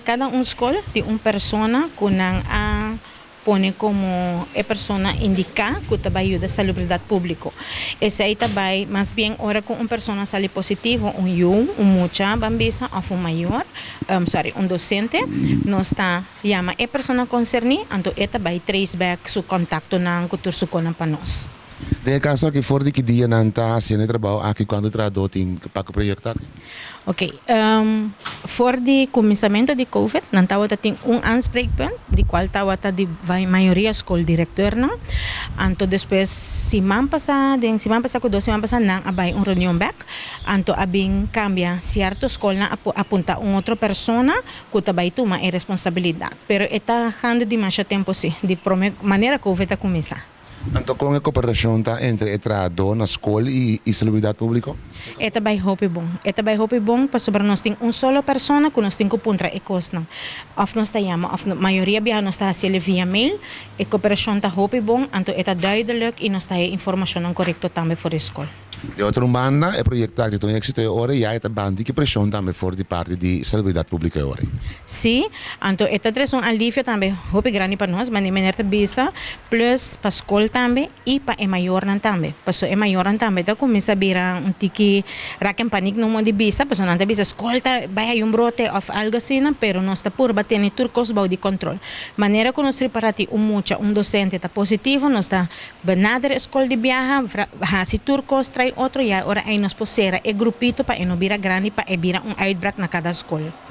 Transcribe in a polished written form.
Kada un skol tin un persona ku nan a pone komo e persona indiká ku ta bai yuda salubridat públiko. Esei ta bai mas bien ora ku un persona sali positivo, un yu, un mucha ban bisa òf un mayor, sorry, un dosente, nos ta yama e persona konserní, anto e ta bai trace back su kontaktonan ku tur su konan pa nos. Den e kaso aki for di ki dia nan ta hasiendo e trabou aki kuantu trahadó tin pa ku proyekto aki? Ok, for di kuminsamentu di covid nan tabata tin un aanspreekpunt di kual tabata di mayoria skol direktornan. Anto despues siman pasa den siman pasa ku dos siman pasa nan a bai un reunion bek anto a bin kambia sierto skolnan a apunta un otro persona ku ta bai tuma e responsabilidat pero e ta gando dimasha tempu si di prome manera covid a kuminsá. Anto kon e koperashon ta entre e trahadó na skol i salubridat públiko? E ta bai hopi bon. E ta bai hopi bon pasobra nos tin un solo persona ku nos tin ku puntra e kosnan. Òf nos ta yama òf mayoria biaha nos ta hasiel via mail. E koperashon ta hopi bon, anto e ta duidelijk i nos ta haya informashonnan korekto tambe for di skol. Di otro un banda, e proyekto aki ta un éksito e ora i ya e ta banda di ki preshon tambe for di parti di Salubridat Públiko e ora ei. Sí, anto e ta trese un alivio tambe hopi grandi pa nos, manera meneer ta bisa, plus pa skol tambe i pa e mayornan tambe. Pasobra e mayornan tambe ta kuminsá bira un tiki rak en panik no modo di bisa, pasobra nan ta bisa skol ta bai hay un brote òf algu asina, pero nos ta purba tene tur kos bou di kòntròl. Manera ku nos ripará tin un mucha, un dosente ta positivo, nos ta Benader e skol di biaha, hasi tur kos trai otro ya ora ei nos por sera e grupito pa e no bira grandi pa e bira un uitbraak na kada skol.